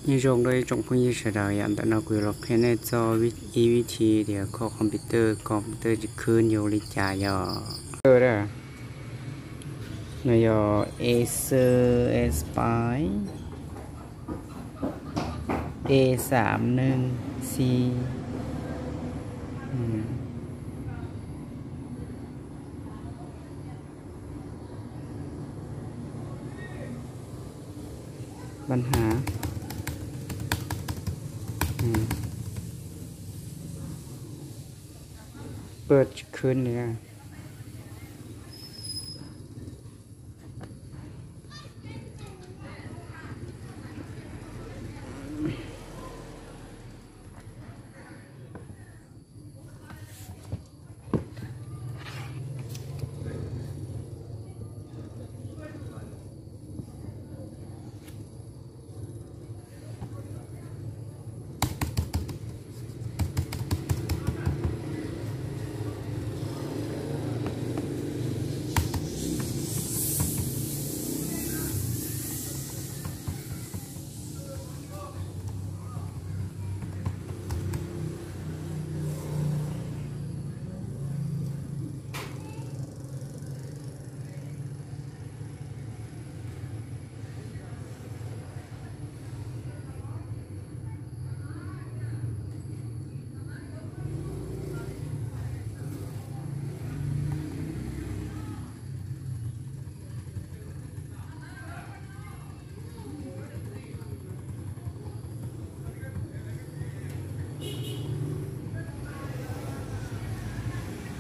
Nyob zoo rau ib tsoom phooj ywg sawv daws, yam ntawm no kuv yuav los qhia nej txog ib vib thi tias kho computer, computer tsis khwb yog ua li cas yom. No yog Acer Aspire A xam neej C. Paj hav, paj tsis khwb li.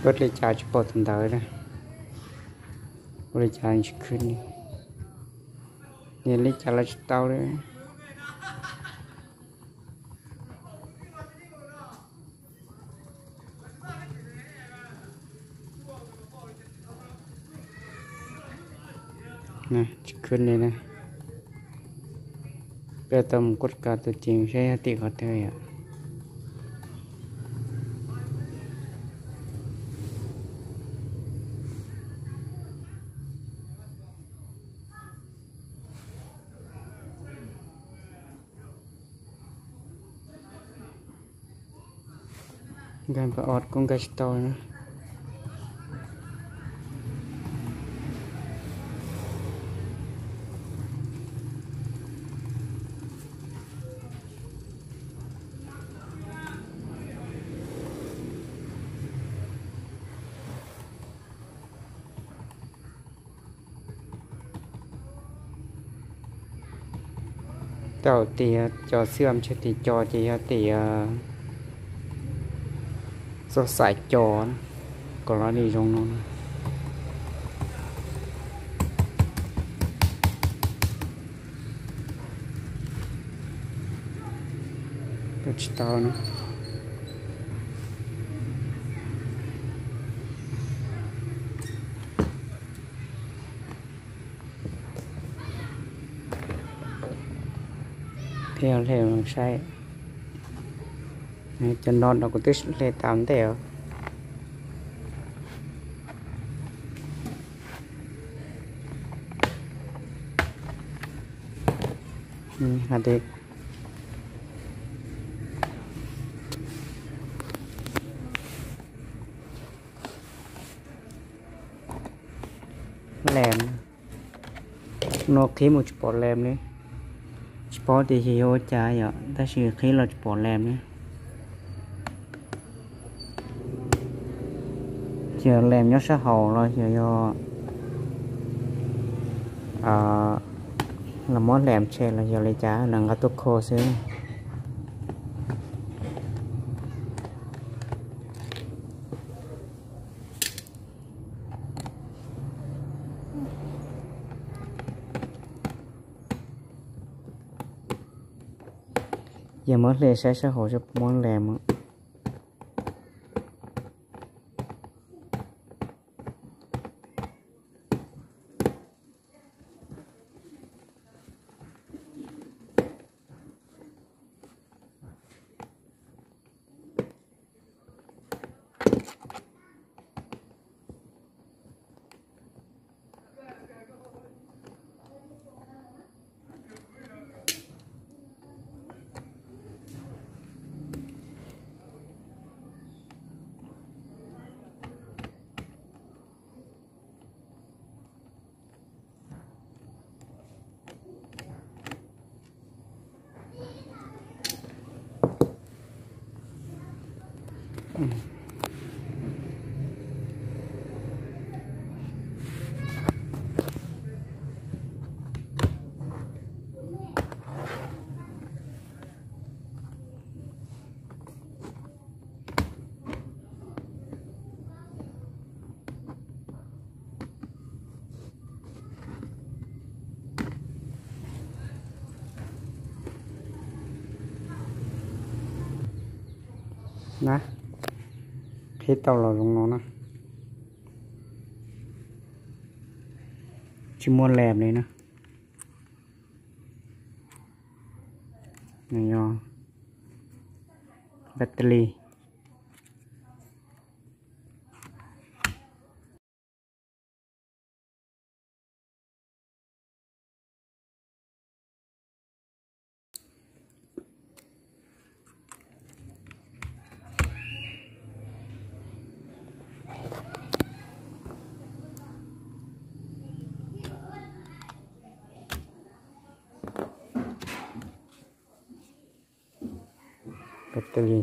Ua li cas tsis pom tus ntawd na? Ua li cas tsis khwb li? Niam, li cas los tsis tau li. Tsis khwb li na. Peb tau mus kuaj kas tus ceev saib yog tim qhov twg yom. Nkag pas os kuj nkag tsis tau na. Tau tias cov xwb, ntshe tias cov ces yog tias txoj xaim cov kom los li zoo no. Tsis tau na. Peb hle saib. Cov no no kuv twb hle tas ntej os. Hais tias lem no qhib mus tsis pom lem li. Tsis paub tias yog ua cas yom, tab sis qhib los tsis pom lem li. Ces lem nyob sab hauv los yog, yog los muab lem tshem los yog li cas los nqa tuaj kho xwb. Yog muab hle saib sab hauv seb puas muab lem. Na, qhib tau los zoo no na. Tsis muaj lem li na. Nws yog battery. Battery.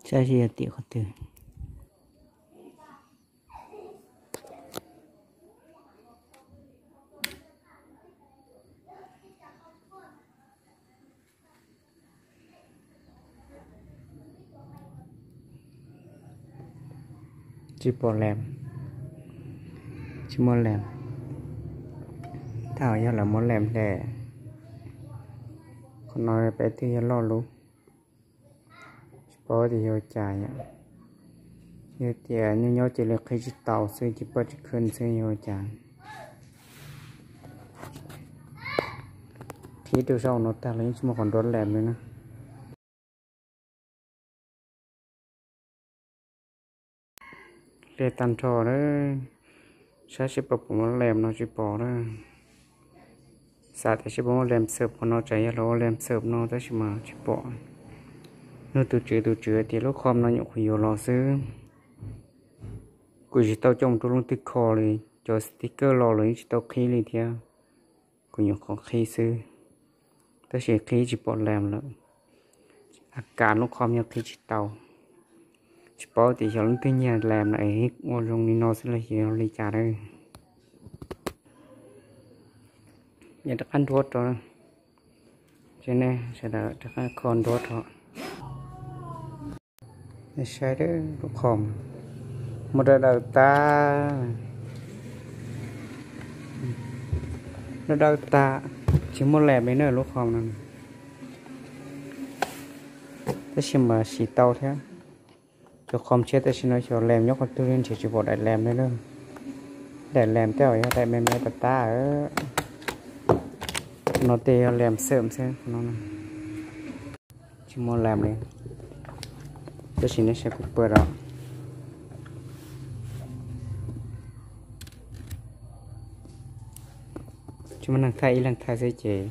Saib seb yog tim qhov twg. Tsis pom lem, tsis muaj lem. Thaum yog lawv muaj lem ces qhov no peb twb yog loj lub. Tsis paub tias yog ua cas yom. Yog tias nyob nyob cia li qhib tsis tau xwb, tsis pom tsis khwb xwb yog ua cas. Qhib rau saum no tag los yeej tsis muaj qhov nruab lem li na. Hle tag nrho na, saib seb puas pom muaj lem no tsis pom na. Xav tias seb puas muaj lem xwb, qhov no tsam yog lawv ua lem xwb no tab sis mas tsis pom. Nug tus tswv, tus tswv tias lub khom no nyuam qhuav yuav los xwb. Kuv tsis tau coj mus rau leej twg kho li, cov sticker los los yeej tsis tau qhib li thiab. Kuv nyuam qhuav qhib xwb, tab sis qhib tsis pom lem lawm. A kas lub khom yog qhib tsis tau. Tsis paub tias xyov leej twg nyiag lem lawm es ua zoo li no xwb los xyov li cas lawm. Yog rov qab nruab rau, sawv daws rov qab kho nruab rau. Nej saib lub khom, muaj dawb dawb tag, dawb dawb tag, tsis muaj lem li na lub khom no. Tab sis mas siv tau thiab. Cov khom tshiab tam sim no xyov lem nyob qhov twg li, nrhiav tsis pom daim lem li na. Daim lem tej zaum yog daim me me tas tas. No tej yog lem xwb xwb no. Tsis muaj lem li. Tab sis nej saib kuv pawg os. Tsis muaj neeg thaij, ib leeg thaij xwb ces,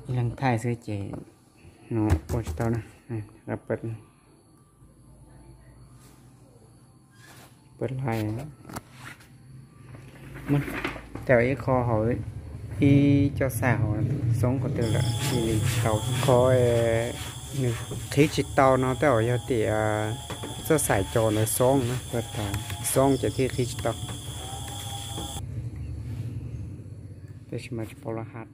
ib leeg thaij xwb ces no ua tsis tau na. Pawg laij, tej zaum ib qho hauv, ib co xais hauv xoob qhov twg lawm cia li tsis tau. Qhov nws qhib tsis tau no tej zaum yog tias txoj xais cov ntawd xoob na, xoob ces thiaj qhib tsis tau. Tab sis mas tsis paub laj hab.